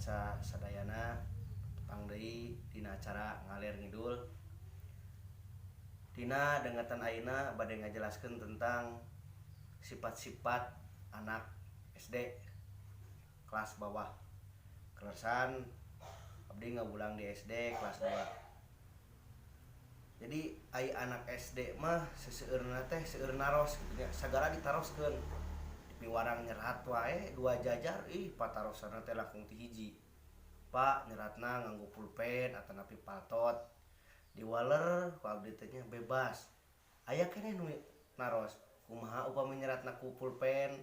Pamirsa sadayana, tepang deui dina acara Ngaler Ngidul. Dina dengetan ayeuna bade ngajelaskeun tentang sifat-sifat anak SD kelas bawah. Kaleresan abdi ngawulang di SD kelas 2. Jadi ai anak SD mah seseueurna teh seueur naros kitu nya, sagala ditaroskeun. Piwarang nyerat wae dua jajar, ih, patarosanna teh langkung ti hiji. Pak, nyeratna nganggo pulpen atanapi paltot? Diwaler ku abdi teh nya, bebas. Aya keneh nu naros, "Kumaha upami nyeratna ku pulpen?"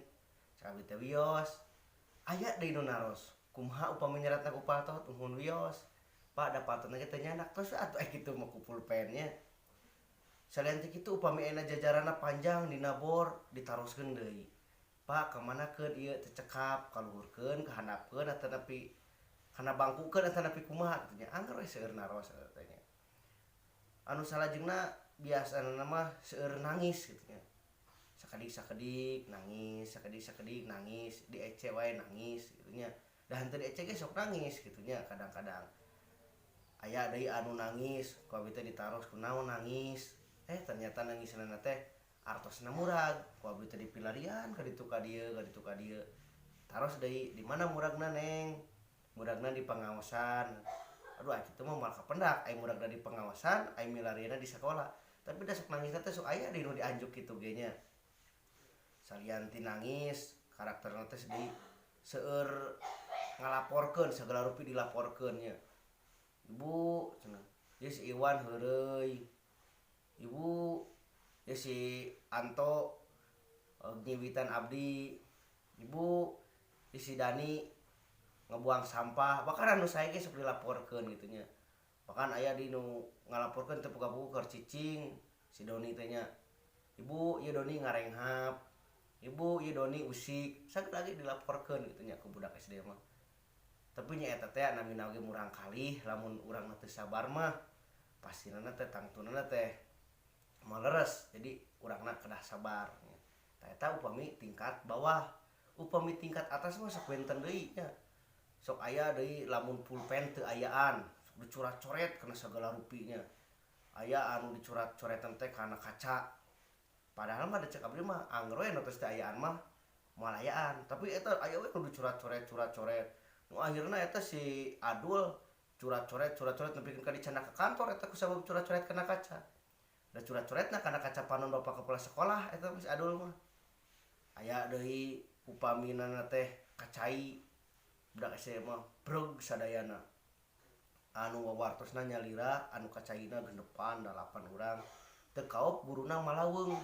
Cek abdi teh, "Wios." Aya deui nu naros, "Kumaha upami nyeratna ku paltot?" "Muhun, wios." "Pak, da paltotna ge teu nyandak." "Tos atuh eh kitu mah ku pulpen nya." Salian ti kitu, upami ayeuna jajaranna panjang dina bor, ditaroskeun deui, "Pak, kamanakeun ieu teu cekap, kaluhurkeun, kahandapkeun, atanapi kana bangkukeun, atanapi kumaha?" kitu nya. Angger we seueur naros eta teh nya. Anu salajengna, biasana mah seueur nangis kitu nya, sakedik-sakedik nangis, sakedik-sakedik nangis, diece wae nangis kitu nya. Da henteu diece ge sok nangis kitu nya. Kadang-kadang aya deui anu nangis, ku abi teh ditaros, "Kunaon nangis?" Eh, ternyata nangisna teh artosna murag. Ku abdi teh dipilarian ka ditu ka dieu, ka ditu ka dieu. Taros deui, "Di mana muragna, Neng?" "Muragna di pengawasan." Aduh, ah, kitu mah moal kapendak ai muragna di pengawasan, ai milarianna di sakola. Tapi da sok nangisna teh sok aya deui nu dianjuk kitu ge nya. Salian ti nangis, karakterna teh sedih, seueur ngalaporkeun, sagala rupi dilaporkeun nya. "Ibu," cenah, "ieu si Iwan heureuy. Ibu, ieu si Anto nyiwitan abdi. Ibu, ieu si Dani ngebuang sampah." Bahkan anu sae ge sok dilaporkeun gitu nya. Bahkan aya di nu ngalaporkeun teu puguh-puguh keur cicing si Doni teh nya. "Ibu, ieu Doni ngarenghap. Ibu, ieu Doni usik." Sagala ge dilaporkeun gitu nya ku budak SD mah. Tapi nya eta teh namina oge murangkalih, lamun urang teu sabar mah pastina teh tangtuna teh moal leres. Jadi urangna kedah sabar nya. Tah, eta upami tingkat bawah. Upami tingkat atas mah sok benten deui nya. Sok aya deui lamun pulpen teu ayaan, sok dicurat-coret kana sagala rupi nya. Aya anu dicurat-coretan teh kana kaca. Padahal mah da cek abdi mah angger we nu tos teu ayaan mah moal ayaan, tapi eta aya we nu dicurat-coret, curat-coret. Nu akhirna eta si Adul curat-coret, curat-coret nepikeun ka dicandak ka kantor eta kusabab curat-coret kana kaca. Da curat-coretna kana kaca panon bapak kepala sekolah eta mah si Adul mah. Aya deui upaminana teh kacai, budak SD mah breg sadayana. Anu wawartosna nyalira, anu kacaina genepan, dalapan urang. Teu kaop guruna malaweung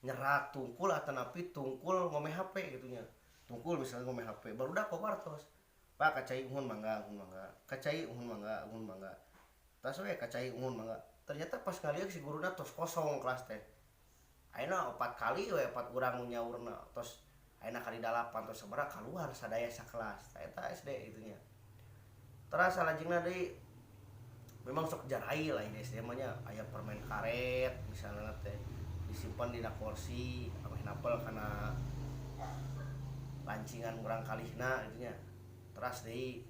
nyerat tungkul atanapi tungkul ngome HP gitu nya. Tungkul misalnya ngome HP, barudak wawartos. "Pak, kacai uhun mangga, uhun mangga. Kacai uhun mangga, uhun mangga." Tas we kacai uhun mangga. Ternyata pas ngalieu si guruna tos kosong kelas teh. Ayeuna opat kali we, opat urang nu nyaurna, tos ayeuna kali dalapan, tos sabaraha kaluar sadaya sakelas. Tah, eta SD gitu nya. Teras salajengna deui, memang sok jarail lah ini SD mah nya. Aya permen karet misalnya teh disimpan dina kursi, ameh napel kana lancingan urang kalihna gitu nya. Teras deui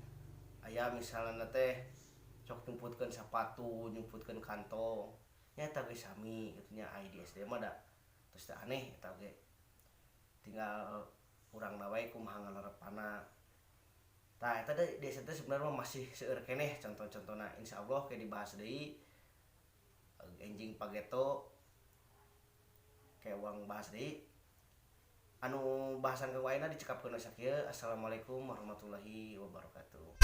aya misalna teh sok nyumputkeun sapatu, nyumputkeun kantong nya. Eta ge sami kitu nya, ai di SD mah da tos teu aneh eta ge, tinggal urangna wae kumaha ngalerepanna. Tah, eta teh di SD sebenarnya masih seueur keneh contoh-contohna, insyaallah ke dibahas deui enjing pageto kayak uang bahas deui. Anu bahasan ke ayeuna dicekapkeun sakieu. Assalamualaikum warahmatullahi wabarakatuh.